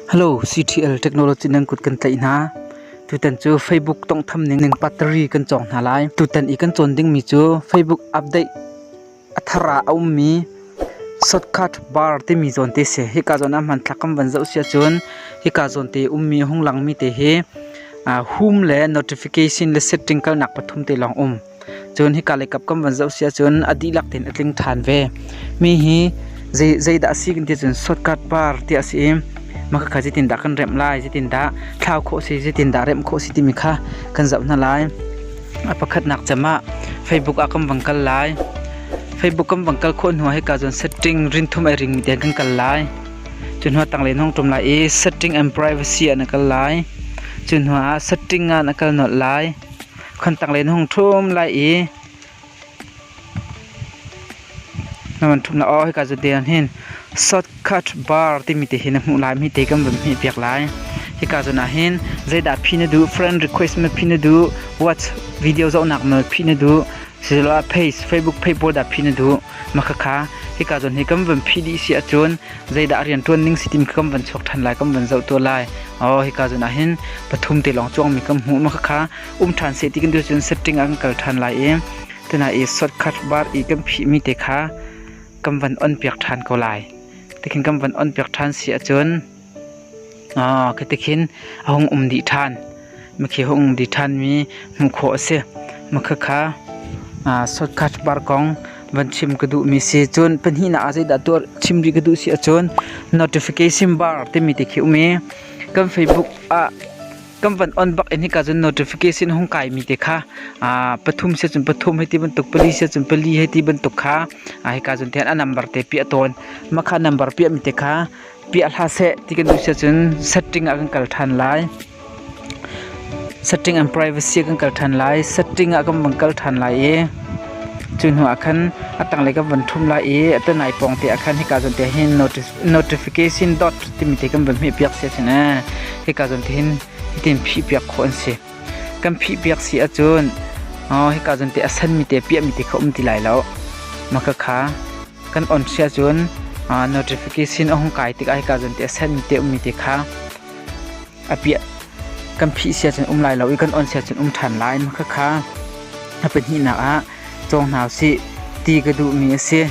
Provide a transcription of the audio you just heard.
Hello, CTL Technology nan kut kan tlaih hna. Tutan cu Facebook tawnghtham ning battery kan cawng hna lai. Tutan i kan cawn dingmi cu Facebook update a thar ah a ummi shortcut bar timi zawn te si. Hika zawn ah hmanthlak kan van zoh si ahcun hika zawn te ummi hung langmi te hi home le notification le setting kalnak pathum te lawng um. Cun hika lei kap kan van zoh si ahcun a dihlak tein a tling ṭhan ve. Mi hi zei zeidah a si kan ti cun shortcut bar ti a si i mah khakha zeitindah kan remh lai, zeitindah thlau khawh si, zeitindah remh khawh si timi kha kan zoh hna lai. A pakhatnak cem ah Facebook ah kan van kal lai. Facebook kan van kal khawh hnu ah hika cun setting rinthum ai ringmi te kan kal lai. Cu hnu ah tanglei na hung ṭum lai i setting and privacy ah na kal lai. Cu hnu ah setting ah na kal nolh lai. Khantang lei na hung ṭhum lai i na van ṭhum lai. Aw hika zawn te ah hin shortcut bar timi te hi na hmuh lai. Mi te kan van hmeh piak lai. Hika zawn ah hin zeidah phi na duh, friend request ma phi na duh, watch video zohnak ma phi na duh, siloah page Facebook page pawl dah phi na duh. Mah khakha hika zawn hi kan van phih dih si ahcun zeidah rianṭuan ning si timi kha kan van chuak ṭhan lai, kan van zoh tuah lai. Aw hika zawn ah hin pathum te lawng cuangmi kan hmuh. Mah khakha um ṭhan seh ti kan duh cun setting ah kan kal ṭhan lai i tuna i shortcut bar i kan phihmi te kha kan van on piak ṭhan ko lai. Tikhin kan van on piak ṭhan si ahcun khi tikhin a hung um dih ṭhan. Mikhi hung um dih ṭhanmi hmuh khawh a si. Mah khakha shortcut bar kong van chim ka duhmi si. Cun pahnihnak ah zeidah tuah chim rih ka duh si ahcun notification bar timi te khi um i kan Facebook ah kan van on bak in hika cun notification hung kai mi te kha pathum sia cun pathum hei ti bantuk pali sia cun pali hei ti bantuk kha hika cun tian a number te piah tawn mah kha number piah mi te kha piah hlah seh ti kan duh sia cun setting ah kan kal than lai setting and privacy kan kal than lai setting ah kan van kal than lai i cu hnu ah khan a tanglei kan van thum lai i a tanai pawng te ah khan hika zawn te hin notification dot timi te kan van hmeh piak si ahcun eh hika zawn te hin hitin phih piak khawh an si kan phih piak si ahcun oh hika zawn te a san mi te piah mi te kha um ti lai lo mah kha kan on si ahcun notification a hung kai tikah hika zawn te a san mi te um mi te kha a piah kan phih si ahcun um lai lo i kan on si ahcun um ṭhan lai mah khakha a pahnihnak ah cawng hna usih ti ka duhmi a si.